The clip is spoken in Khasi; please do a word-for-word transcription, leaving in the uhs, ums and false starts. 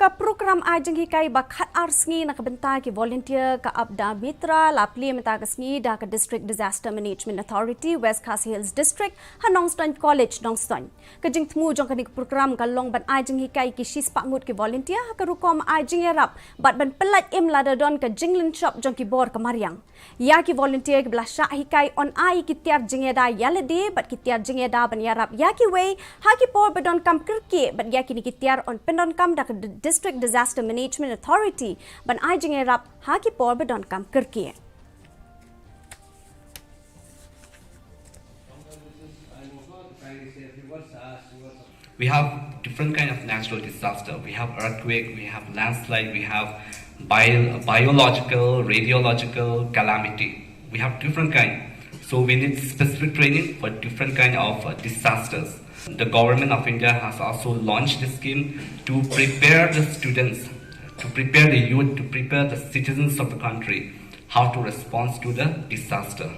Ka program ai jinghikai ba khat ar sngi na ka bynta ki volunteer ka APDA Mitra la plie mynta ka sngi da ka District Disaster Management Authority, West Khasi Hills District, ha Nongstoiñ College, Nongstoiñ. Ka jingthmu jong kane ka program ka long ban ai jinghikai ki shispah ngut ki volunteer ha ka rukom ai jingïarap bad ban pyllait im lada don ka jinglynshop jong ki bor ka mariang. Ïa ki volunteer kiba la shah hikai yn ai ki tiar jingïada ïa lade bad ki tiar jingïada ban ïarap ïa kiwei ha ki por ba donkam kyrkieh, bad ïa kine ki tiar yn pyndonkam da ka D-, District Disaster Management Authority ban ai jingïarap ha ki por ba donkam kyrkieh. We have different kind of natural disaster. We have earthquake, we have landslide, we have bio- biological, radiological calamity. We have different kind. So we need specific training for different kind of uh, disasters. The government of India has also launched this scheme to prepare the students, to prepare the youth, to prepare the citizens of the country how to respond to the disaster.